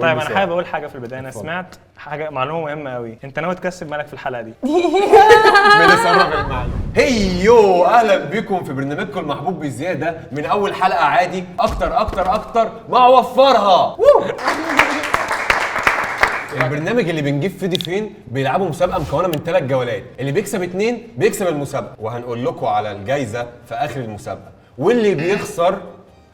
طيب انا حابب اقول حاجة في البداية. انا سمعت حاجة، معلومة مهمة قوي، انت ناوي تكسب مالك في الحلقة دي. بنسرب المعلومة. هيو اهلا بكم في برنامجكم المحبوب بزيادة من اول حلقة عادي اكتر اكتر اكتر مع وفرها. البرنامج اللي بنجيب فيه ضيفين بيلعبوا مسابقة مكونة من 3 جولات، اللي بيكسب 2 بيكسب المسابقة، وهنقول لكم على الجايزة في اخر المسابقة، واللي بيخسر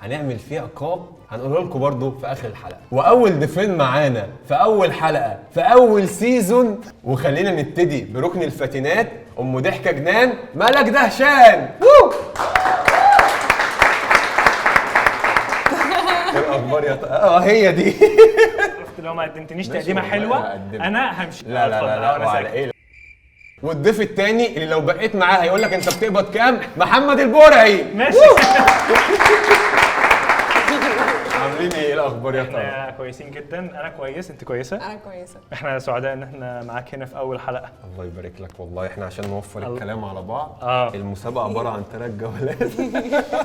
هنعمل فيه عقاب هنقوله لكم برضه في اخر الحلقة. واول ضيفين معانا في اول حلقة في اول season، وخلينا نبتدي بركن الفاتنات، ام ضحكه جنان ملك دهشان. ايه الاخبار يا هي دي. لو ما قدمتنيش تقديمه حلوة انا همشي. لا لا لا لا، وعلى ايه؟ والضيف الثاني اللي لو بقيت معاه هيقول لك انت بتقبض كام، محمد البرعي. ماشي. عاملين ايه الاخبار يا طارق؟ احنا كويسين جدا. انا كويس، انت كويسة؟ انا كويسة. احنا سعداء ان احنا معاك هنا في اول حلقة. الله يبارك لك. والله احنا عشان نوفر الكلام على بعض، المسابقة عبارة عن 3 جولات.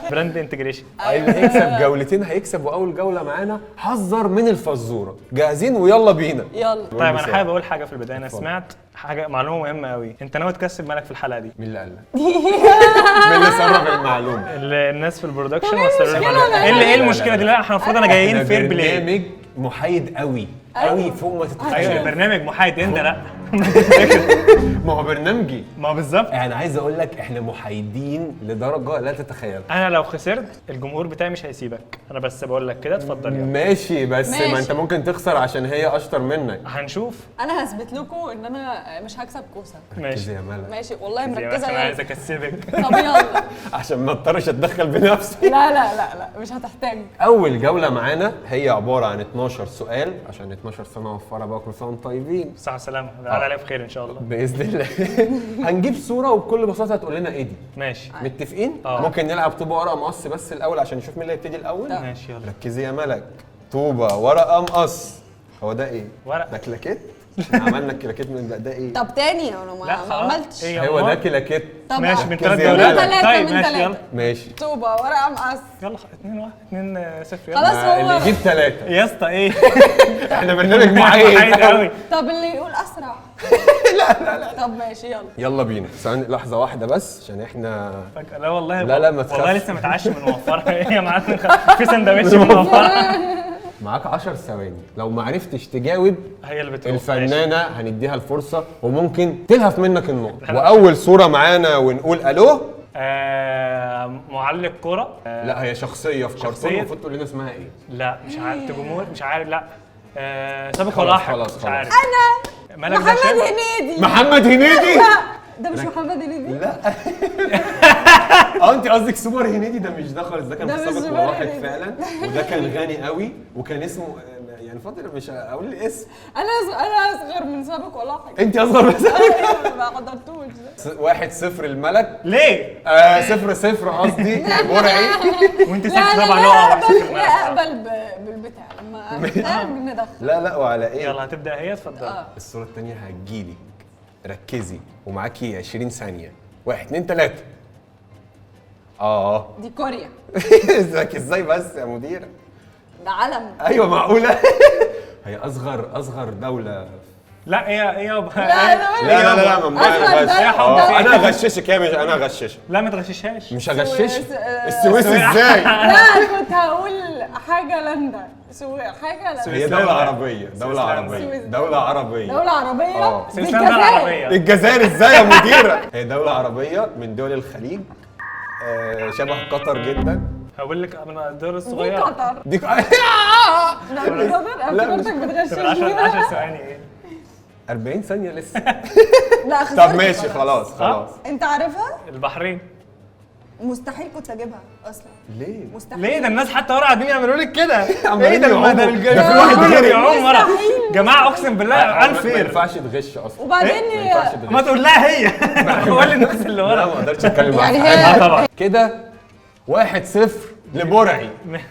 brand integration. اللي هيكسب جولتين هيكسب، واول جولة معانا حذر من الفزوره. جاهزين ويلا بينا. يلا. طيب انا حابب اقول حاجة في البداية. انا سمعت حاجة، معلومة مهمة قوي، انت ناوي تكسب مالك في الحلقة دي. مين اللي قال لك؟ مين اللي سرب المعلومة؟ الناس في ال production وسربوا المعلومة. ايه المشكلة دي؟ لا احنا المفروض انا جايين fair play. برنامج محايد قوي قوي فوق ما تتخيل. ايوه برنامج محايد، انت لا ما هو برنامجي، ما بالظبط. يعني عايز اقول لك احنا محايدين لدرجة لا تتخيلها. انا لو خسرت الجمهور بتاعي مش هيسيبك، انا بس بقول لك كده. اتفضل يلا. ماشي بس ماشي. ما انت ممكن تخسر عشان هي اشطر منك. هنشوف. انا هثبت لكم ان انا مش هكسب كوسة. ماشي يا ملك. ماشي والله مركزه، انا عايز اكسبك. طب يلا عشان ما اضطرش اتدخل بنفسي. لا لا لا لا مش هتحتاج. اول جولة معانا هي عبارة عن 12 سؤال، عشان 12 سنة وفرة بقى، كل سنة وانتم طيبين. صحة وسلامه، على الف خير ان شاء الله باذن الله. هنجيب صوره وبكل بساطة هتقول لنا ايه دي. ماشي، متفقين؟ ممكن نلعب طوبة ورقة مقص بس الاول عشان نشوف مين اللي هيبتدي الاول. ماشي يلا. ركزي يا ملك. طوبة ورقة مقص. هو ده ايه؟ ورقة. ده كلاكيت؟ عملنا الكلاكيت من ده ايه؟ طب تاني انا ما عملتش. هو ده كلاكيت. طب ماشي من 3 جولات. طيب ماشي يلا. ماشي. طوبة ورقة مقص. يلا 2 1 2 0. خلاص هو اللي يجيب 3 يا اسطى. ايه؟ احنا برنامج محايد قوي. طب اللي يقول اسرع. لا لا لا. طب ماشي يلا. يلا بينا. ثواني لحظة واحدة بس عشان احنا فجأة. لا والله لا لا ما تخافش، والله لسه متعشي من وفرها. ايه يا معلم؟ في سندوتش من وفرها. معاك 10 ثواني، لو ما عرفتش تجاوب هي اللي بتقول الفنانة هنديها الفرصة وممكن تلهف منك النقطة. واول صوره معانا ونقول الو. معلق كورة. لا هي شخصية في كرتون، المفروض تقول لنا اسمها ايه. لا مش عارف، جمهور مش عارف. لا سابق ولاحق. خلاص مش عارف. انا محمد هنيدي. محمد هنيدي؟ ده مش محمد هنيدي؟ لا. انت قصدك سوبر هنيدي؟ ده مش ده خالص، ده كان في سابق ولاحق فعلا، وده كان غني قوي وكان اسمه يعني فاضل مش هقول الاسم. انا اصغر من سابق ولاحق. انت اصغر من سابق؟ ما حضرتوش. 1-0 الملك. ليه؟ 0-0 قصدي برعي. وانت ساكت طبعا. لا اقبل بالبتاع لما احتاج ندخل. لا لا وعلى ايه؟ يلا هتبدا هي. اتفضل. الصورة الثانية هتجيلك، ركزي ومعاكي 20 ثانية. 1 2 3. دي كوريا. ازيك ازاي بس يا مديرة؟ ده علم. ايوه معقولة؟ هي اصغر دولة. لا هي لا لا لا لا ممنوع. انا هغششك. هي مش انا هغششك. لا ما تغششهاش. مش هغششك. السويس ازاي؟ لا كنت هقول حاجة لندا. حاجة لندا. هي دولة عربية. دولة عربية. دولة عربية. دولة عربية. الجزائر. الجزائر ازاي يا مديرة؟ هي دولة عربية من دول الخليج، شبه قطر جدا. هقول لك من الدول الصغيرة. دي قطر. دي قطر. لا افتكرتك بتغششني. 10 ثواني ايه؟ 40 ثانية لسه. لا خسرت. طب ماشي خلاص خلاص. انت عارفها؟ البحرين. مستحيل كنت اجيبها اصلا. ليه؟ مستحيل. ليه؟ ده الناس حتى ورا قاعدين يعملوا لك كده. ايه ده؟ ده في واحد غيري بيعوم ورا. جماعة اقسم بالله unfair. ما ينفعش تغش اصلا. وبعدين ما تقول لها هي. قول للناس اللي ورا. لا ما اقدرش اتكلم معاها. طبعا كده 1-0 لبرعي.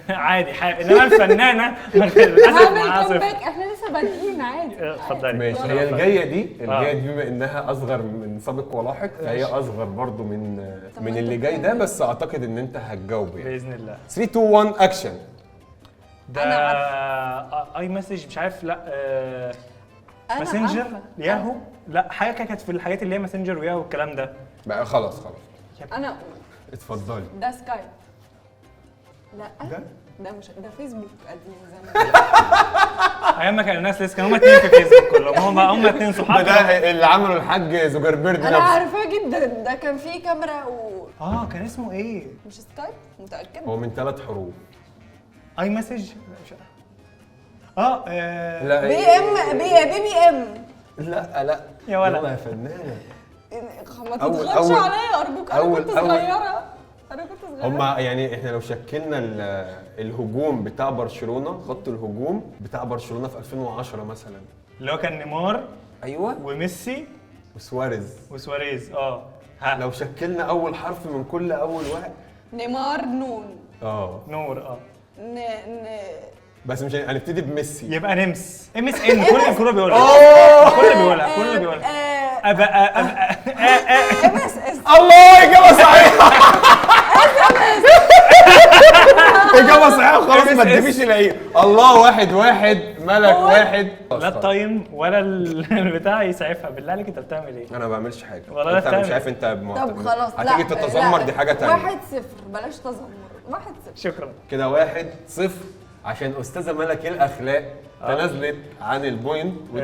عادي انما الفنانة للاسف معاها صفر. احنا لسه بادئين عادي. اتفضلي. ماشي. هي الجاية دي، الجاية دي بما انها اصغر من سابق ولاحق فهي اصغر برضو من اللي جاي ده، بس اعتقد ان انت هتجاوب يعني باذن الله. 3 2 1 اكشن. ده أنا عارفة. iMessage مش عارف، لا أنا Messenger، عارفة. ياهو، لا حاجة كده كانت في الحاجات اللي هي Messenger وياهو والكلام ده. بقى خلاص خلاص. انا اقول. اتفضلي. ده Skype. لا ده؟ ده مش ده، فيسبوك قديم زمان. ايام ما كان الناس لسه كانوا هم اتنين في فيسبوك كلهم، هم اتنين صحاب. ده اللي عمله الحاج زوكربيرج انا نفسه. عارفاه جدا، ده كان فيه كاميرا و كان اسمه ايه؟ مش Skype، متاكد؟ هو من 3 حروف. iMessage؟ لا مش لا بي ام بي بي بي ام. لا لا يا ولد. يلا يا فنانة. ما تضغطش عليا ارجوك، انا كنت صغيرة. انا كنت صغيرة. هما يعني احنا لو شكلنا الهجوم بتاع برشلونة، خط الهجوم بتاع برشلونة في 2010 مثلا، اللي هو كان نيمار، ايوه، وميسي وسواريز. ها لو شكلنا اول حرف من كل اول واحد. نيمار نون. نور. ن ن بس مش هنبتدي بميسي، يبقى نمس MSN. كل بيقولها، كل بيقولها، كل بيقولها. ابقى ابقى MSS. الله، اجابه صحيحه. اجابه صحيحه خلاص، ما تجيبيش العيب. الله، 1-1، ملك 1. لا ال time ولا البتاع يسعفها. بالله عليك انت بتعمل ايه؟ انا ما بعملش حاجة. والله انت مش عارف انت. طب خلاص، لا هتيجي تتذمر، دي حاجة ثانية. 1-0، بلاش تذمر. 1-0. شكرا. كده 1-0 عشان استاذه ملك الاخلاق تنازلت عن ال point.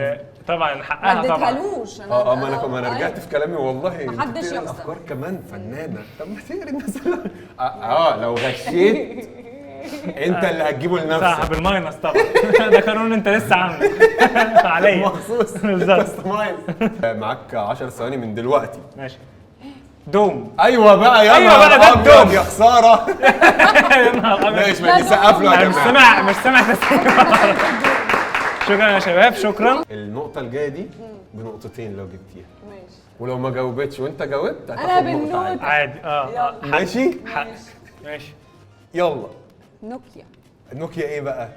طبعا حقها. ما طبعا. اديتهالوش انا. ما انا رجعت في كلامي والله. محدش يخسر. الافكار كمان فنانة. طب ما تقري الناس. لو غشيت انت اللي هتجيبه لنفسك. صح، بال minus طبعا. ده قانون انت لسه عامله عليا مخصوص. بالظبط. customize. معاك 10 ثواني من دلوقتي. ماشي. دوم. ايوه بقى، يلا. ايوه بقى، ده الدوم. يا خسارة. يا نهار ابيض. ماشي، ما نسقف له يا مش جماعة. سامع، مش سامع تسقيف. شكرا يا شباب، شكرا. النقطة الجاية دي بنقطتين لو جبتيها. ماشي. ولو ما جاوبتش وانت جاوبت انا هتاخد نقطة بالنوت. عادي. عادي. ماشي؟ حق. ماشي. يلا. نوكيا. نوكيا ايه بقى؟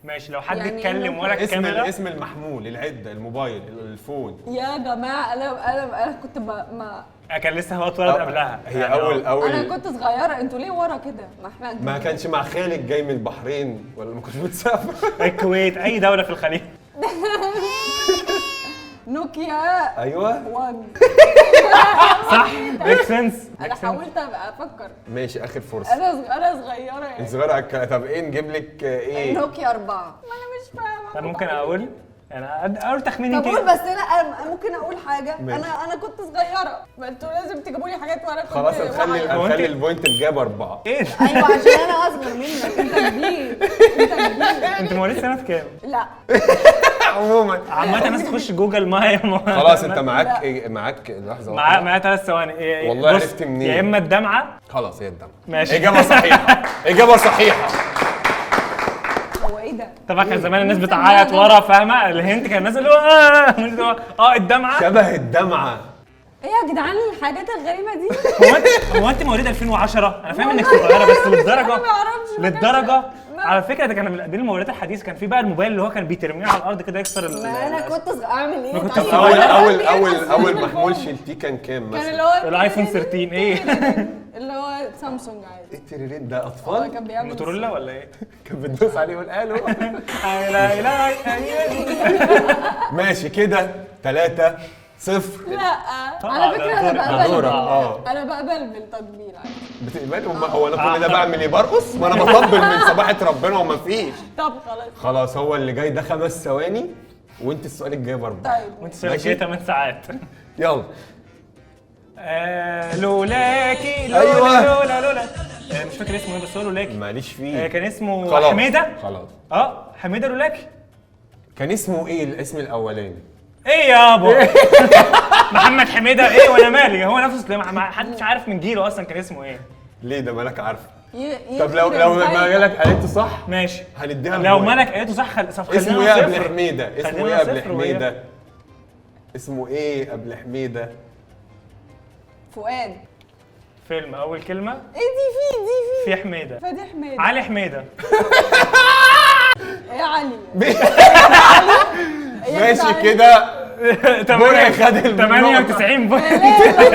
ماشي، لو حد يعني اتكلم ورا الكاميرا. اسم المحمول، العدة، الموبايل، ال phone. يا جماعة انا كنت ما كان لسه هو اتولد قبلها. هي يعني اول انا كنت صغيرة، انتوا ليه ورا كده؟ ما احنا ما كانش مع خالك جاي من البحرين ولا ما كنتش بتسافر؟ الكويت، اي دولة في الخليج. نوكيا ايوه 1. صح، make sense. انا حاولت ابقى افكر. ماشي، اخر فرصة. انا صغيرة يعني. انت صغيرة. طب ايه نجيب لك ايه؟ نوكيا 4. ما انا مش فاهمه. طب ممكن اقول؟ انا اقول تخميني. طب قول بس. انا ممكن اقول حاجة. ماشي. انا كنت صغيرة، ما انتوا لازم تجيبوا لي حاجات وانا كنت خلاص هنخلي ال point الجاب 4. ايه؟ ايوه عشان انا اصغر منك. انت كبير، انت كبير. انت مواليد سنة كام؟ لا عموما عامة الناس تخش جوجل معايا. خلاص انت معاك إيه؟ معاك لحظة. معايا 3 ثواني. إيه والله عرفت منين؟ يا اما الدمعة. خلاص هي الدمعة. ماشي. اجابه صحيحه، اجابه صحيحه. هو ايه ده؟ طبعا كان زمان الناس بتعيط ورا، فاهمه؟ الهنت كان الناس اللي هو الدمعة. شبه الدمعة. ايه يا جدعان الحاجات الغريبة دي؟ هو انت مواليد 2010؟ انا فاهم انك صغيرة بس للدرجة؟ انا ما اعرفش. للدرجة؟ على فكرة ده كان من الموبايلات الحديث، كان في بقى الموبايل اللي هو كان بيترميه على الارض كده يكسر. ما انا كنت اعمل ايه؟ كنت طيب؟ اول اول اول اول محمول شلتيه كان كام مثلا؟ كان اللي هو الايفون 13. ايه؟ اللي هو سامسونج عادي. ايه التريرين ده؟ اطفال؟ كان بيعمل موتورولا ولا ايه؟ كان بتدوس عليه يقول الو. لا لا. ماشي كده 3-0. لا على فكرة انا بقبل. انا بقبل بالتطبيل عادي. بتقبل؟ هو انا كل ده بعمل ايه؟ برقص؟ ما انا بطبل من صباحة ربنا وما فيش. طب خلاص خلاص، هو اللي جاي ده 5 ثواني وانت السؤال الجاي ب4. طيب وانت السؤال الجاي 8 ساعات. يلا. لولاكي لولا لولا لولا. مش فاكر اسمه ايه بس هو لولاكي. ماليش فيه. كان اسمه حميده. خلاص. حميده لولاكي. كان اسمه ايه الاسم الاولاني؟ ايه يابا؟ محمد حميده ايه وانا مالي؟ هو نفسه ما حدش عارف من جيله اصلا كان اسمه ايه. ليه ده مالك عارفه؟ طب لو مالك قالته صح ماشي هنديها. لو مالك قالته صح اسمه ايه قبل حميده؟ اسمه ايه قبل حميده؟ اسمه ايه قبل حميده؟ فؤاد. فيلم اول كلمة ايه دي؟ في في حميده. فدي حميده. علي حميده. ايه علي؟ ماشي كده برعي خد النقطة. 98 point.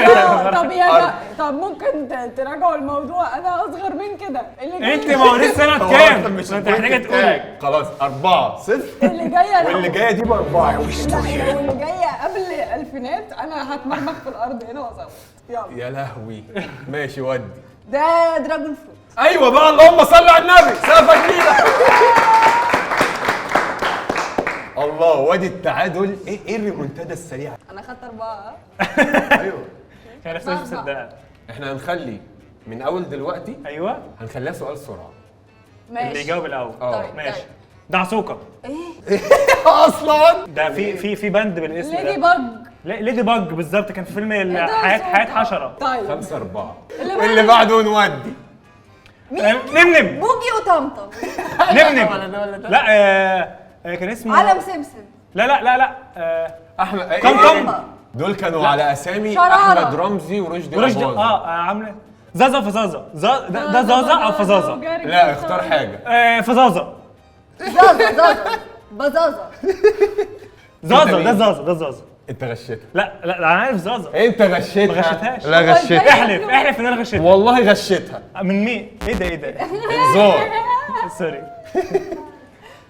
لا، طب يا طب ممكن تراجعوا الموضوع، انا اصغر من كده. اللي جاي انت مواليد سنة هو كام؟ أصلاً مش ما انت محتاجه ال point بتاعك. تقولي. خلاص 4-0. اللي جاية واللي جاية دي ب4. واللي جاية قبل الالفينات انا هتمرمخ في الارض هنا واصور. يلا يا لهوي ماشي ودي. ده dragon fruit. ايوه بقى، اللهم صل على النبي، سقفه كبيرة. الله، وادي التعادل. ايه الريمونتادا السريعة؟ انا خدت 4. ايوه كان نفسي مش مصدقها. احنا هنخلي من اول دلوقتي ايوه هنخليها سؤال سرعة. ماشي اللي يجاوب الاول. طيب ماشي. دعسوكه. ايه اصلا ده في band بالاسم ده. lady bug. lady bug بالظبط، كان في فيلم حياة حشرة. طيب 5-4. واللي بعده نودي. نمنم. بوجي وطمطم. نمنم. لا كان اسمه علم سمسم. لا لا لا لا احمد كم كم دول كانوا على اسامي شرارة. احمد رمزي ورشدي ورشدي. أباظة. عامله زازا فزازا. ده زازا او فزازا؟ لا اختار حاجة. فزازا. زازا زازا بزازا. زازا ده زازا ده زازا. انت غشيتها. لا لا انا عارف زازا. انت غشيتها. ما غشيتهاش. لا غشيتها. احلف احلف ان انا غشيتها. والله غشيتها. من مين؟ ايه ده ايه ده؟ انذار. sorry.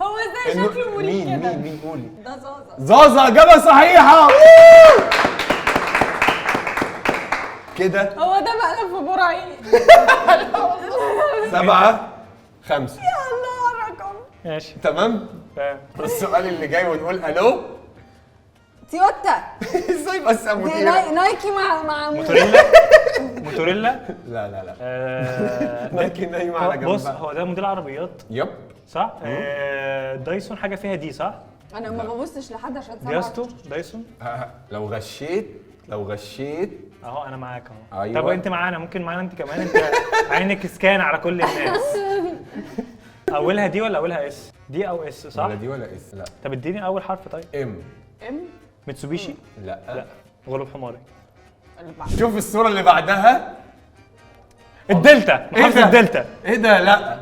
هو ازاي شكله مريب كده؟ مين مين قولي. ده زازا. زازا اجابه صحيحه. كده هو ده مقلب في برعي. 7-5. يا الله على الرقم. ماشي تمام. السؤال اللي جاي ونقول الو. تويوتا. ازاي بس يا مدير؟ نايكي مع موتوريلا. موتوريلا. لا لا لا نايكي نايمة على جنب. بص هو ده موديل عربيات. yep صح؟ دايسون حاجة فيها دي صح؟ انا ما ببصش لحد عشان سبعة. دياستو دايسون. لو غشيت لو غشيت اهو انا معاك اهو. أيوة. طب انت معانا، ممكن معانا انت كمان، انت عينك scan على كل الناس. اولها D ولا اولها S؟ D او S صح؟ ولا D ولا S. لا. طب اديني اول حرف طيب. M. M. ميتسوبيشي؟ لا لا. غلوب حماري. شوف الصورة اللي بعدها. الدلتا، محافظة الدلتا. ايه ده؟ لا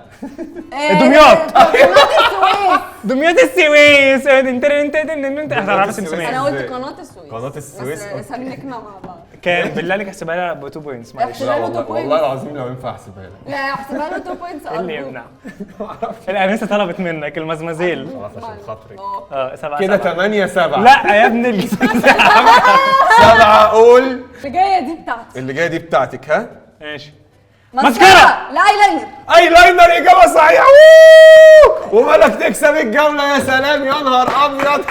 دمياط. قناة السويس. دمياط السويس. انت انت انت احنا عارف اسمها. انا قلت قناة السويس. قناة السويس. بس سنكنا مع بعض. كان بالله عليك احسبها لها ب 2 points معلش. لا والله والله العظيم لو ينفع احسبها لك. لا احسبها له 2 points. ايه اللي يمنع؟ الانسة طلبت منك المزمزيل. خلاص عشان خاطرك. 7 كده 8-7. لا يا ابن ال 7. قول اللي جاية دي بتاعتي. اللي جاية دي بتاعتك. ها ماشي. ماسكارا. لا eyeliner. eyeliner اجابه صحيحه. ومالك تكسب الجولة. يا سلام يا نهار ابيض.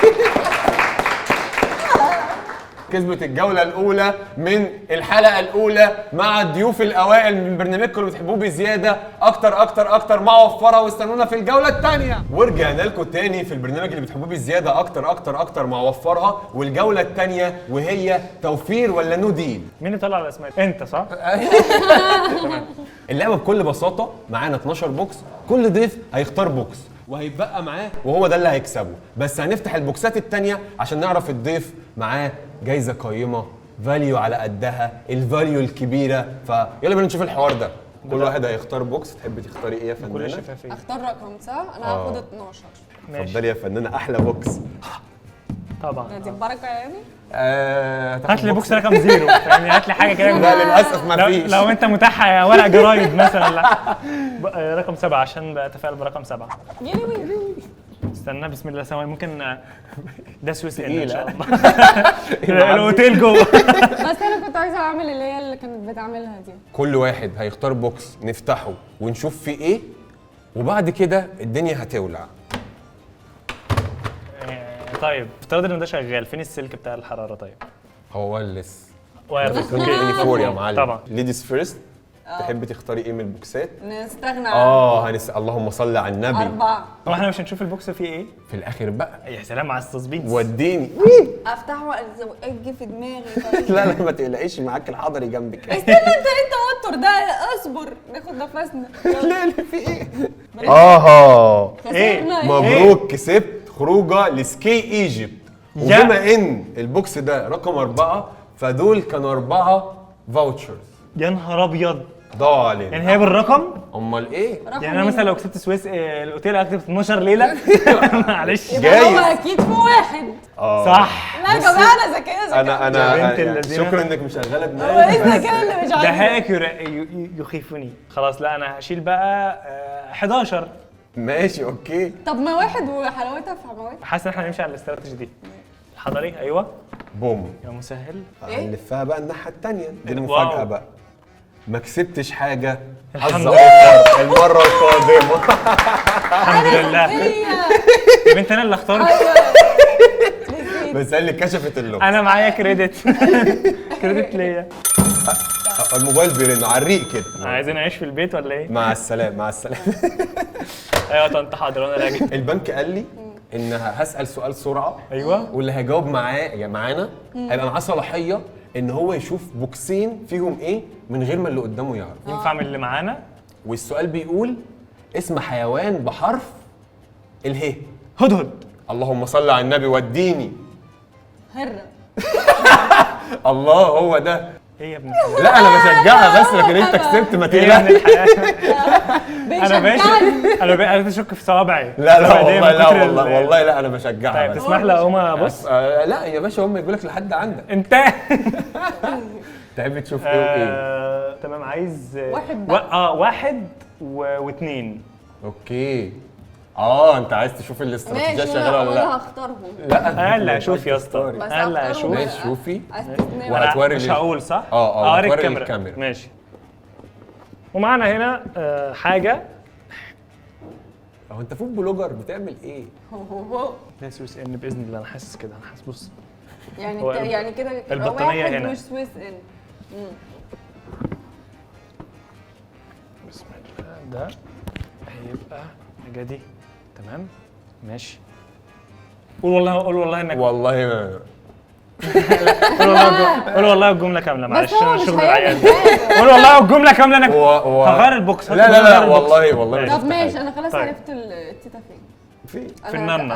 كسبت الجولة الاولى من الحلقة الاولى مع الضيوف الاوائل من برنامجكم اللي بتحبوه بزيادة اكتر اكتر اكتر مع وفرة. واستنونا في الجولة الثانية. ورجعنا لكم تاني في البرنامج اللي بتحبوه بزيادة اكتر اكتر اكتر مع وفرها، والجوله الثانية وهي توفير ولا no deal. مين اللي طلع الاسماء؟ انت صح؟ تمام. اللعبة بكل بساطة معانا 12 box، كل ضيف هيختار box وهيتبقى معاه وهو ده اللي هيكسبه، بس هنفتح البوكسات التانية عشان نعرف الضيف معاه جايزة قيمة، value على قدها، ال value الكبيرة. فيلا بينا نشوف الحوار ده. كل واحد هيختار box. تحبي تختاري ايه يا فنانة؟ كل شفافية. اختار رقم صح؟ انا هاخد 12. اتفضلي يا فنانة احلى box. طبعا دي البركة يعني. هات لي box رقم 0 يعني، هات لي حاجة كده. لا للاسف ما فيش. لو انت متاحة ورق جرايد مثلا. لا رقم 7 عشان بتفائل برقم 7. استنى بسم الله ثواني، ممكن ده سويس ان شاء الله. الاوتيل جوه. بس انا كنت عايزه اعمل اللي هي اللي كانت بتعملها دي. كل واحد هيختار box نفتحه ونشوف فيه ايه، وبعد كده الدنيا هتولع. طيب افترض ان ده شغال، فين السلك بتاع الحرارة؟ طيب هو wireless. wireless 24 يا معلم. طبعا. ladies first. تحبي تختاري ايه من البوكسات؟ نستغنى عن اللهم صل على النبي. 4. هو احنا مش هنشوف ال box فيه ايه؟ في الاخر بقى. يا سلام على ال suspense. وديني افتحه اجي في دماغي. لا لا ما تقلقيش، معاك الحضري جنبك. استنى انت ايه التوتر ده؟ اصبر ناخد نفسنا. لا لا في ايه؟ اها ايه؟ مبروك، كسبت خروجه ل Ski Egypt. وبما ان ال box ده رقم 4 فدول كانوا 4 vouchers. يا نهار ابيض. ضاعوا علينا. يعني هي بالرقم؟ امال ايه؟ يعني انا مثلا لو كسبت سويس الاوتيل اكتب 12 ليلة. معلش جايز. هو اكيد في واحد. صح. لا يا جماعة انا ذكية ذكية. انا بنت اللذينة. شكرا انك مشغله هو دماغي. ايه الذكاء اللي مش ده عارفه؟ هاك يخيفني. خلاص لا انا هشيل بقى 11. ماشي okay. طب ما واحد وحلاوتها في حماوتها. حاسس ان احنا هنمشي على الاستراتيجي دي. الحضري ايوه. بوم. يا مسهل. هنلفها بقى الناحية الثانية، دي المفاجاة بقى. ما كسبتش حاجة، حظ الحمد اوفر المرة القادمة. الحمد لله. يا بنت انا اللي اخترت. بس قال لي كشفت اللغز. انا معايا credit. credit ليا. الموبايل بيرن على الريق كده. عايزين اعيش في البيت ولا ايه؟ مع السلامة مع السلامة. ايوه طنط حاضر وانا راجع. البنك قال لي ان هسال سؤال سرعة. ايوه. واللي هيجاوب معاه يعني معانا هيبقى معاه صلاحية ان هو يشوف بوكسين فيهم ايه من غير ما اللي قدامه يعرف. ينفع من اللي معانا؟ والسؤال بيقول اسم حيوان بحرف اله. هدهد. اللهم صل على النبي وديني. هره. الله هو ده. ايه يا ابن الحلال؟ لا انا بشجعها بس، لكن انت كسبت ما ايه يا ابن تقلقش. الحلال؟ انا باشا انا بشك في صوابعي. لا لا والله لا والله والله لا انا بشجعها. طيب تسمح لي اقوم ابص؟ لا يا باشا هم يقول لك لحد عندك. انت تحب تشوف ايه وايه؟ تمام. عايز واحد واحد واثنين. okay. انت عايز تشوف الاستراتيجية شغالة ولا لا؟ انا هختارهم. لا انا اشوف يا اسطى، انا اشوف. ماشي شوفي. وهتوري. مش هقول صح؟ هوري الكاميرا. ماشي. ومعانا هنا حاجة. هو انت food blogger بتعمل ايه؟ ده سويس ان باذن الله. انا حاسس كده، انا حاسس. بص يعني يعني كده البطانيه هنا مش سويس ان. بسم الله. ده هيبقى الحاجة دي. تمام ماشي. قول والله، قول والله انك والله ما قول والله، قول والله الجملة كاملة. معلش شغل العيال. قول والله الجملة كاملة انك هغير ال box. لا لا لا والله والله. طب ماشي انا خلاص عرفت التيتا فين. في النمنه.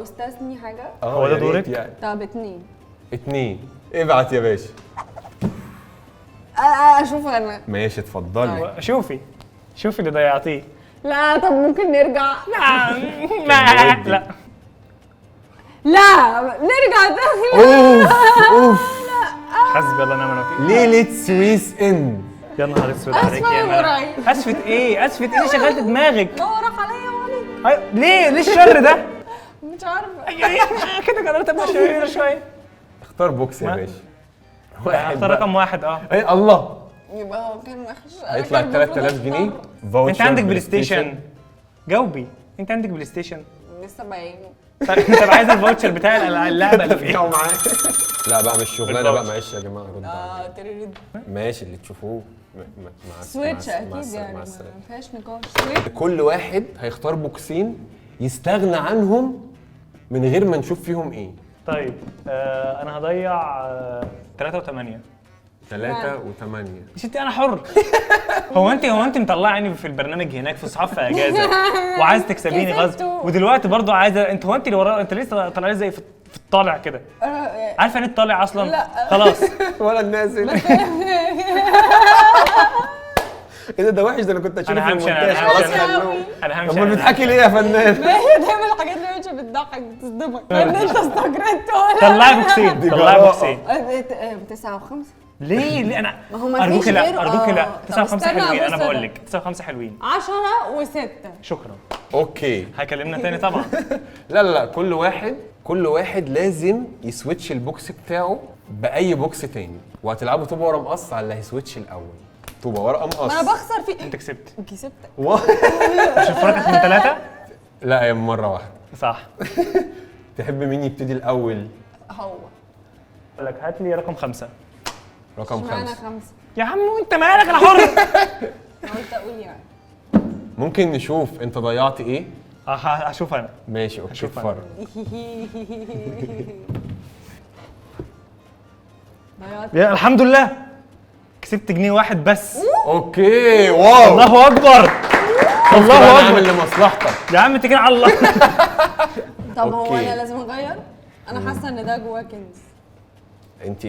استاذني حاجة. هو ده دورك يعني. طب 2 2. ابعت يا باشا. اشوف انا. ماشي اتفضلي. شوفي شوفي اللي ضيعتيه. لا طب ممكن نرجع. لا لا لا لا نرجع تاني. اوف اوف. حسبي الله ونعم الوكيل. ليلة سويس ان. يا نهار اسود عليك يا مرعي. اسفة ايه؟ اسفة ايه؟ شغلت دماغك. هو راح عليا وعليك. ليه؟ ليه الشر ده؟ مش عارفة. كده قدرت ابقى شريرة شوية. اختار box يا باشا. واحد. اختار رقم 1. ايه الله. يبقى هو كان وحش. هيطلع 3000 جنيه. انت عندك بلاي ستيشن؟ جاوبي. انت عندك بلاي ستيشن؟ لسه باينة. طب عايز ال voucher بتاع اللعبة اللي فيه. لا بقى مش شغلانة بقى، معلش يا جماعة. رد تريد. ماشي اللي تشوفوه. مع Switch اكيد يعني ما فيهاش نقاش. كل واحد هيختار بوكسين يستغنى عنهم من غير ما نشوف فيهم ايه. طيب انا هضيع 3 و8. 3 و8. يا ستي انا حر. هو انت مطلعه عيني في البرنامج هناك في صحاب في اجازه وعايز تكسبيني غصب، ودلوقتي برضو عايزه. انت هو انت اللي ورا، انت لسه طالعه زي في الطالع كده. عارفه ان الطالع اصلا؟ لا خلاص. ولا النازل. ايه ده وحش ده، انا كنت اشيله في المونتاج. خلاص خلوه. انا همشي. امال بتضحكي ليه يا فنان؟ ما هي دايما الحاجات اللي مش بتضحك بتصدمك. فان انت استجريت ولا طلعي بوكسين. طلعي بوكسين. 9 و5. ليه؟ ليه انا ما هو ما فيش ارجوك لا، غيره. ارجوك لا. 9 طب و5 استنى حلوين. انا أبص بقول لك 9 و5 حلوين. 10 و6. شكرا. okay هيكلمنا تاني طبعا. لا لا لا، كل واحد لازم ي switch ال box بتاعه باي box تاني، وهتلعبوا طوبة ورا مقص على اللي هي switch الاول. طوبة ورقة مقص. ما انا بخسر فيه. انت كسبت. كسبت. مش الفرق من 3؟ لا هي مرة واحدة. صح. تحب مين يبتدي الاول؟ هو. اقول لك هات لي رقم 5. رقم 5. 5. يا عم وانت مالك، انا حر. قلت اقول يعني. ممكن نشوف انت ضيعت ايه؟ هشوف انا. ماشي okay اتفرج. يا الحمد لله كسبت جنيه واحد بس. okay wow. الله اكبر. الله اكبر. عامل لمصلحتك يا عم اتكل على الله. طب هو انا لازم اغير؟ انا حاسه ان ده جواه كنز. انت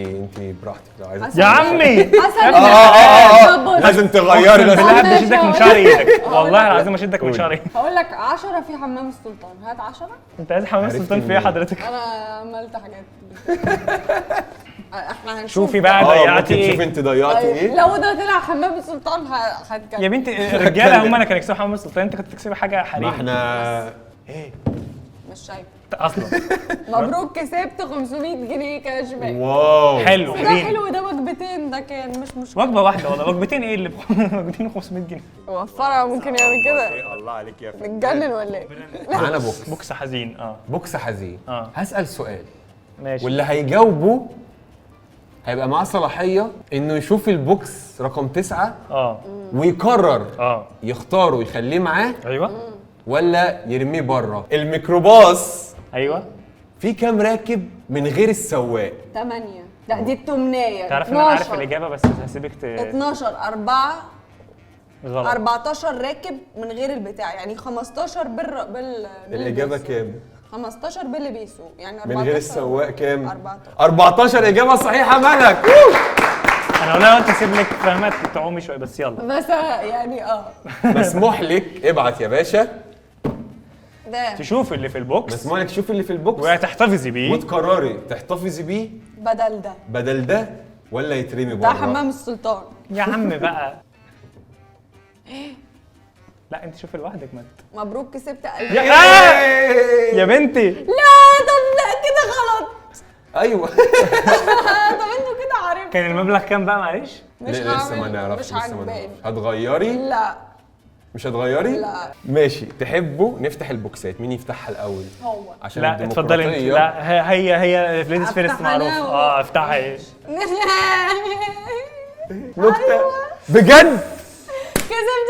براحتك لو عايزه. يا عمي حسن لازم تغيري، لازم اشدك من شعر ايدك، والله العظيم اشدك من شعر ايدك. هقول لك 10 في حمام السلطان، هات 10. انت عايز حمام السلطان في ايه حضرتك؟ انا عملت حاجات. احنا هنشوف. شوفي بقى ضيعتي ايه. شوفي انت ضيعتي ايه. لو ده طلع حمام السلطان هتكلم. يا بنتي الرجالة هم اللي كانوا يكسبوا حمام السلطان، انت كنت تكسبي حاجة حريم. ما احنا ايه مش شايفه اصلا. مبروك كسبت 500 جنيه cash back. wow حلو ده حلو، ده وجبتين، ده كان مش مشكلة. وجبة واحدة والله، وجبتين ايه اللي وجبتين 500 جنيه. وفرها ممكن يعمل كده. الله عليك يا فندم. نتجنن ولا ايه؟ معانا box، box حزين. box حزين. هسأل سؤال ماشي، واللي هيجاوبه هيبقى معاه صلاحية انه يشوف ال box رقم 9 ويقرر يختاره يخليه معاه ايوه ولا يرميه بره. الميكروباص ايوه في كام راكب من غير السواق؟ 8. لا دي التمنية. تعرف ان انا عارف الاجابة بس هسيبك 12 4 غلط. 14 راكب من غير البتاع، يعني 15 بال الاجابة كام؟ 15 باللي بيسوق، يعني 14 من غير السواق كام؟ 14. 14 اجابه صحيحه ملك. انا والله قلت اسيب لك فاهمه تعومي شوية بس يلا. بس يعني مسموح لك، ابعت يا باشا ده تشوف اللي في ال box. مسموح لك تشوف اللي في ال box وتحتفظي بيه وتقرري تحتفظي بيه بدل ده، بدل ده ولا يترمي بره. ده حمام السلطان يا عم بقى. لا انت شوفي لوحدك. ما مبروك كسبت 2000. يا بنتي لا طب لا كده غلط. ايوه طب انتوا كده عارفين كان المبلغ كام بقى؟ معلش مش لسه ما نعرفش، مش عاجباني. هتغيري؟ لا مش هتغيري؟ لا ماشي. تحبوا نفتح البوكسات؟ مين يفتحها الاول؟ هو عشان لا اتفضلي انت. لا هي ladies first معروف. افتحها. ايه نكتة بجد؟ كسبت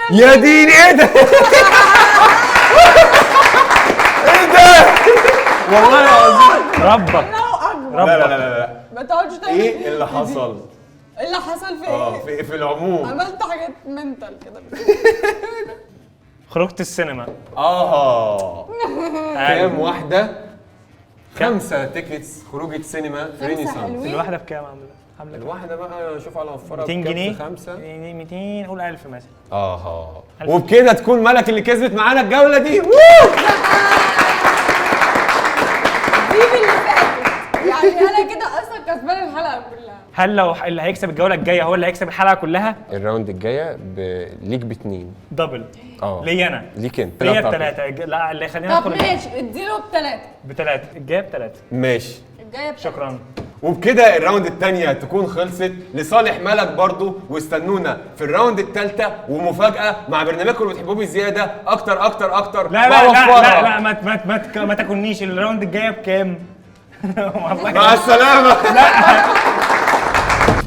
3000. يا ديني ايه ده؟ ايه ده؟ والله العظيم ربك. الله اكبر. لا لا لا لا ما تقعدش تعمل. ايه اللي حصل؟ ايه اللي حصل في ايه؟ في العموم عملت حاجات mental كده. خرجت السينما. كام واحدة؟ 5 tickets خروجة سينما في رينيسانس. الواحدة بكام عاملة؟ الواحدة بقى شوف على وفرها 200 جنيه. 5 200 قول 1000 مثلا. وبكده تكون ملك اللي كسبت معانا الجولة دي. دي اللي فاتت يعني انا كده اصلا كسبان الحلقة كلها. هل لو اللي هيكسب الجولة الجاية هو اللي هيكسب الحلقة كلها؟ ال round الجاية ليك ب2 double. ليا انا؟ ليك انت. ليا ب3. لا اللي خلينا طب ماشي اديله ب3. ب3 الجاية ب3. ماشي الجاية ب3. شكرا. وبكده ال round الثانية تكون خلصت لصالح ملك برضو، واستنونا في ال round الثالثة ومفاجأة مع برنامجكم اللي بتحبوه بزيادة أكتر أكتر أكتر. لا لا لا لا لا ما ما ما تاكلنيش. ال round الجاية بكام؟ والله مع السلامة. لا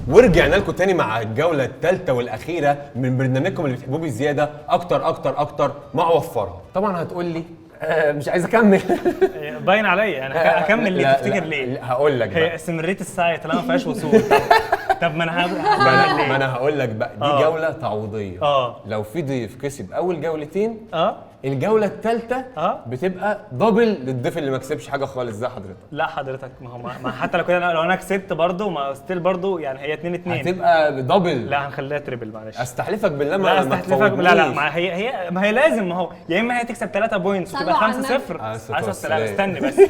ورجعنا لكم تاني مع الجولة الثالثة والأخيرة من برنامجكم اللي بتحبوه بزيادة أكتر أكتر أكتر مع وفرها. طبعا هتقول لي مش عايز اكمل. باين عليا انا هكمل ليه؟ تفتكر ليه؟ هقول لك بقى. هي استمرارية السعي طالما ما فيهاش وصول. طب ما انا ما انا هقول لك بقى، دي جولة تعويضيه. لو في ضيف كسب اول جولتين، الجولة الثالثة بتبقى double للضيف اللي ما كسبش حاجة خالص زي حضرتك. لا حضرتك ما هو ما حتى لو كده، لو انا كسبت برضه ما still برضه يعني هي 2-2 هتبقى double. لا هنخليها triple معلش. استحلفك بالله. ما لا استحلفك. لا لا ما هي ما هي لازم، ما هو يا اما هي تكسب 3 points وتبقى 5-0. استني بس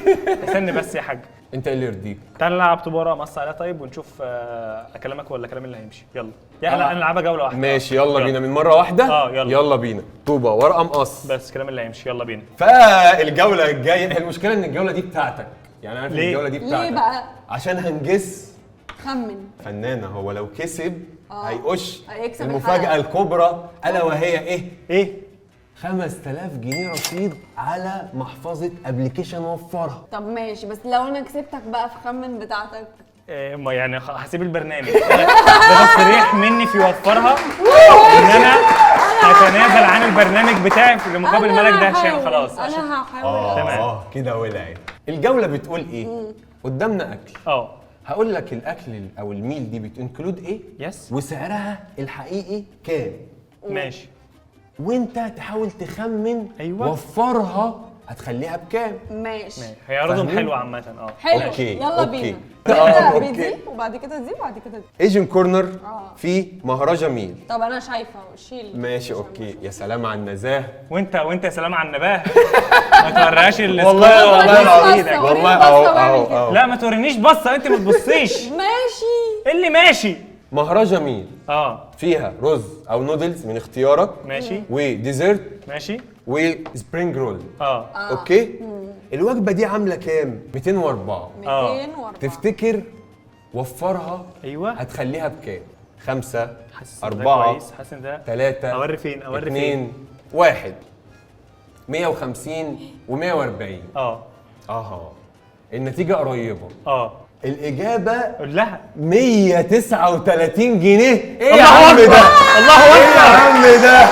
استني بس يا حاج. انت اللي يرضيك. تعال نلعب طوبة مقص عليها طيب، ونشوف اكلمك ولا كلام اللي هيمشي. يلا يلا نلعبها جولة واحدة. ماشي يلا بينا من مرة واحدة. يلا يلا بينا. طوبة ورقة مقص بس كلام اللي هيمشي. يلا بينا. فالجوله الجاية، المشكلة ان الجولة دي بتاعتك، يعني عارف الجولة دي بتاعتك ليه بقى؟ عشان هنجس. خمن فنانة. هو لو كسب هيقش هيكسب المفاجاة الكبرى، الا وهي ايه؟ ايه؟ 5000 جنيه رصيد على محفظة application وفرها. طب ماشي، بس لو انا كسبتك بقى في خمن بتاعتك ما يعني هسيب البرنامج. ده تصريح مني في وفرها ان انا هتنازل عن البرنامج بتاعي في مقابل ملك ده هشام. خلاص انا هحاول. تمام كده ولعت. الجولة بتقول ايه؟ قدامنا اكل. هقول لك الاكل او ال meal دي بت include ايه؟ yes. وسعرها الحقيقي كام؟ ماشي. وانت تحاول تخمن. أيوة. وفرها هتخليها بكام؟ ماشي. هي عرضهم حلوة عامة. حلو. okay. يلا بينا. نبدا بدي وبعد كده دي وبعد كده دي. Asian Corner في مهرجة ميل. طب انا شايفه شيل. ماشي okay. يا سلام على النزاهة. وانت يا سلام على النباهه. ما توريهاش والله والله العظيم والله اهو. لا ما تورينيش بصة، انت ما تبصيش. ماشي. اللي ماشي. مهرجة ميل فيها رز او نودلز من اختيارك. ماشي. و dessert. ماشي. و spring roll. okay. الوجبة دي عامله كام؟ 204. 204. تفتكر وفرها؟ ايوه. هتخليها بكام؟ 5 4 3 اوري فين؟ اوري 2 فين؟ 1. 150 و140. النتيجة قريبه. الاجابة قول لها 139 جنيه. ايه يا عم ده؟ الله اكبر. ايه يا عم ده؟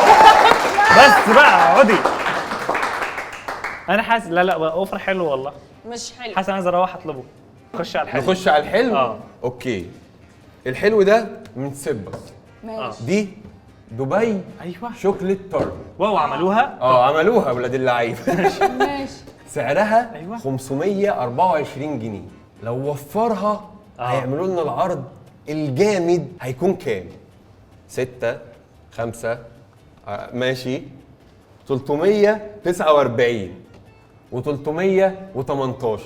بس بقى اقعدي. انا حاسس لا offer حلو والله. مش حلو. حاسس انا عايز اروح اطلبه. نخش على الحلو. نخش على الحلو. okay. الحلو ده من سيبس. ماشي. دي دبي. ايوه. chocolate tart. wow عملوها؟ عملوها ولاد اللعيبة. ماشي. سعرها 524 جنيه. لو وفرها هيعملوا لنا العرض الجامد. هيكون كام؟ 6 5 ماشي 349 و318.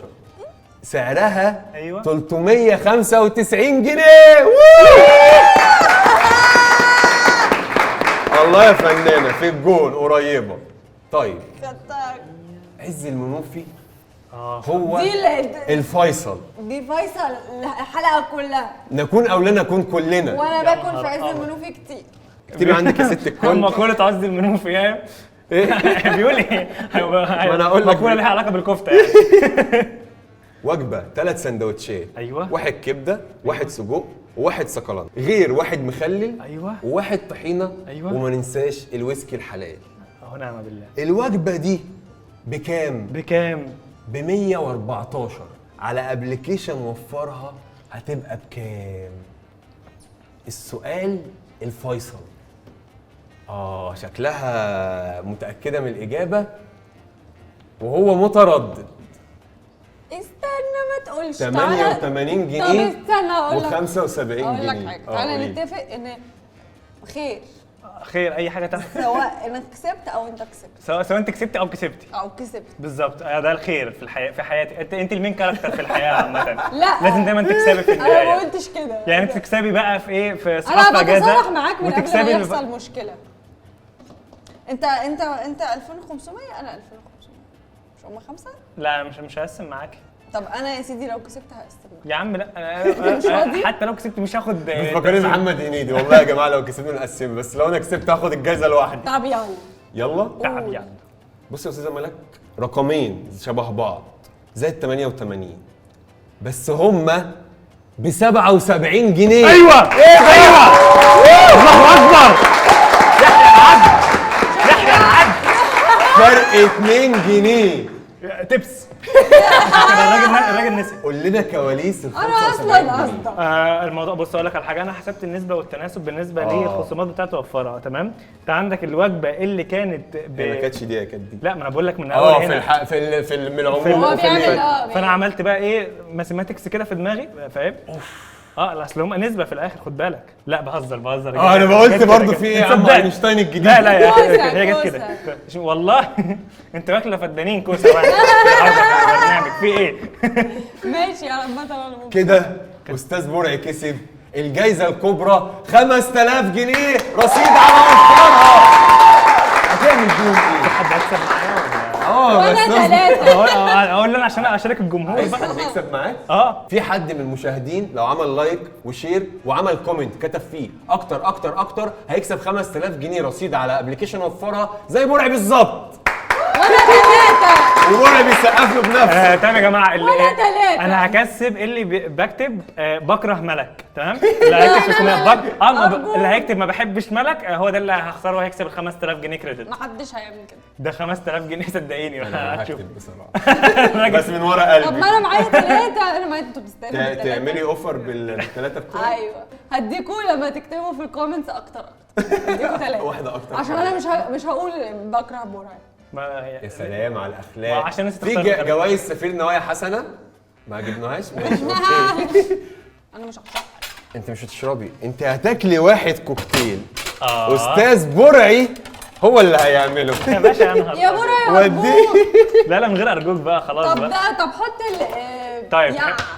سعرها 395 جنيه. والله يا فنانة في الجون قريبه. طيب عز المنوفي هو دي الفيصل. دي فيصل الحلقة كلها. نكون او لا نكون كلنا. وانا باكل في عز المنوفي كتير. اكتبي عندك يا ست الكل. مقولة عز المنوفي يعني. بيقول ايه؟ ما انا اقول لك مقولة ليها علاقة بالكفته يعني. وجبة 3 سندوتشات. ايوه. واحد كبده، واحد سجق، وواحد سكلان، غير واحد مخلل. ايوه. وواحد طحينه. ايوه. وما ننساش الويسكي الحلال. اهو نعم بالله. الوجبة دي بكام؟ بكام؟ ب 114. على application وفرها هتبقى بكام؟ السؤال الفيصل. شكلها متأكدة من الإجابة وهو متردد. استنى ما تقولش. 88 جنيه. طب استنى اقول لك. و75 جنيه. اقول لك حاجة. تعالى نتفق ان خير خير اي حاجة تحصل، سواء انا كسبت او انت كسبت، سواء انت كسبت او كسبتي او كسبت. بالظبط، ده الخير في الحياة، في حياتي. انت ال main character في الحياة عامة. لا لازم دايما تكسبي في النهاية. انا ما قلتش كده يعني، انت تكسبي بقى في ايه، في صحافة اجازه. انا بتصالح معاك من قبل ما يحصل مشكلة. انت انت انت 2500، انا 2500، مش هم 5؟ لا مش هقسم معاك. طب انا يا سيدي لو كسبت هقسم يا عم. لا أنا حتى لو كسبت مش هاخد. بتفكرني محمد هنيدي والله يا جماعة، لو كسبنا نقسم، بس لو انا كسبت هاخد الجايزة لوحدي. طب يلا يلا طب يلا. بص يا استاذه ملك، رقمين شبه بعض زي ال 88، بس هما ب 77 جنيه. ايوه ايوه، الله اكبر. يحيى العدل، يحيى العدل. فرق 2 جنيه. تبس. الراجل نسي. قول لنا كواليس ال انا اصلا قصدك الموضوع. بص اقول لك على حاجة، انا حسبت النسبة والتناسب بالنسبة للخصومات بتاعت وفرها. تمام، انت عندك الوجبة اللي كانت ما كانتش دي، كانت دي. لا ما انا بقول لك من اول هنا في في من العموم. هو بيعمل فانا عملت بقى ايه، mathematics كده في دماغي، فاهم؟ اوف. اصل هم نسبه في الاخر، خد بالك. لا بهزر بهزر. انا قلت برضه في ايه يا عم اينشتاين الجديد. لا لا هي جت كده والله. انت واكله فدانين كوسة بقى البرنامج في ايه؟ ماشي انا مثلا كده استاذ برعي كسب الجايزة الكبرى 5000 جنيه رصيد على وفرها. هتعمل بيهم ايه؟ حد هيكسب معايا ولا؟ بس ثلاثة. اقول انا عشان اشارك الجمهور بقى. عايز يكسب معاك؟ في حد من المشاهدين لو عمل like و share وعمل comment كتب فيه اكتر اكتر اكتر هيكسب 5000 جنيه رصيد على application وفرها زي برعي بالظبط. وانا ثلاثة. وبرعي بيسقف له بنفسه. تمام يا جماعة. وانا ثلاثة. انا هكسب اللي بكتب بكره ملك. تمام؟ اللي هيكتب في ال comment اللي هيكتب ما بحبش ملك هو ده اللي هخسره وهيكسب ال 5000 جنيه credit. ما حدش هيعمل كده. ده 5000 جنيه صدقيني. انا هكتب بصراحة بس من ورا قلبي. طب ما انا معايا ثلاثة، انا معايا. انتوا بتستاهلوا تعملي offer بالثلاثة بتوعك. ايوه هديكوا لما تكتبوا في ال comments اكتر اكتر. هديكوا ثلاثة واحدة اكتر عشان انا مش هقول بكره برعي. ما يا سلام على الاخلاق. عشان في جوائز سفير نوايا حسنه ما جبناهاش. ماشي okay. انا مش هشرب. انت مش هتشربي، انت هتاكلي واحد كوكتيل. استاذ برعي هو اللي هيعمله. يا باشا يا نهار يا برعي ودي. لا لا من غير ارجوك بقى خلاص طب بقى. ده طب حط ال طيب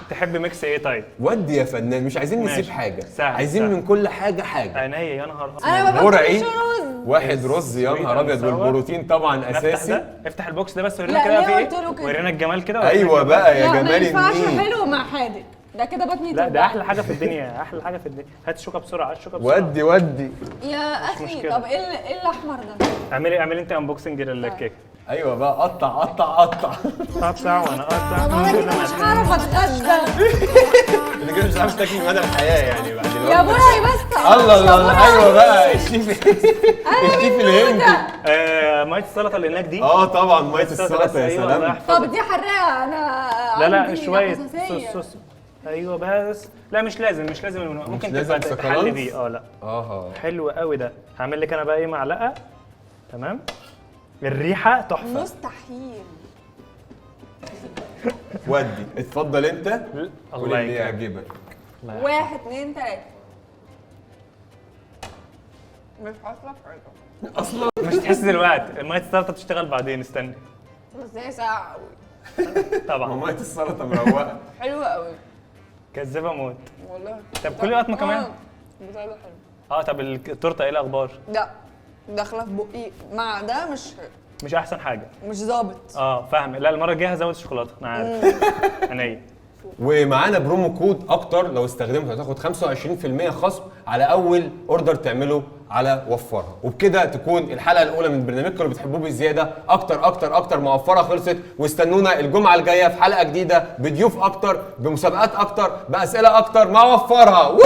تحب mix ايه طيب؟ ودي يا فنان، مش عايزين نسيب حاجة، عايزين سهل. من كل حاجة حاجة. عينيا يا نهار ابيض. انا ما باكلش رز. واحد رز يا نهار ابيض، والبروتين طبعا اساسي. افتح ال box ده بس ورينا كده في ايه، ورينا الجمال كده. ايوه بقى يا جمال. ما ينفعش حلو مع حادق، ده كده بطني. لا ده احلى حاجة في الدنيا، احلى حاجة في الدنيا. هات الشوكة بسرعة، هات الشوكة بسرعة. ودي ودي يا اخي. طب ايه الاحمر ده؟ اعملي انت unboxing للكيك. ايوه بقى، قطع قطع قطع قطع وانا اقطع. طب انا كده مش هعرف اتغدى. انت كده مش هتعرف تاكلي مدى الحياة يعني بعد الوقت. يا برعي بس. الله الله. ايوه بقى الشيف، الشيف الهندي. مية السلطة اللي هناك دي. طبعا مية السلطة، يا سلام. طب دي حراقه انا. لا لا شوية صوص. ايوه بس لا مش لازم، مش لازم، ممكن تبقى تحلي بيه. لا حلو قوي ده. هعمل لك انا بقى ايه، معلقه. تمام. الريحة تحفة. مستحيل. ودي اتفضل انت. الله اللي يعجبك. 1 2 3. مش حاسه بحاجة اصلا. مش تحس دلوقتي، مية السلطة بتشتغل بعدين. استني بس هي ساقعه قوي. طبعا مية السلطة مروقه. حلوة قوي. كذابه موت والله. طب كلي قطمه كمان. بتاع حلو. طب التورتة ايه الاخبار؟ لا داخله في بقي مع ده مش احسن حاجة، مش ظابط. فاهم. لا المرة الجاية هزود الشوكولاتة انا عارف. عينيا. ومعانا promo code اكتر، لو استخدمته هتاخد 25% خصم على اول order تعمله على وفرها. وبكده تكون الحلقة الاولى من برنامجكم اللي بتحبوه بزيادة اكتر اكتر اكتر مع وفرها خلصت. واستنونا الجمعة الجاية في حلقة جديدة بضيوف اكتر، بمسابقات اكتر، باسئلة اكتر مع وفرها.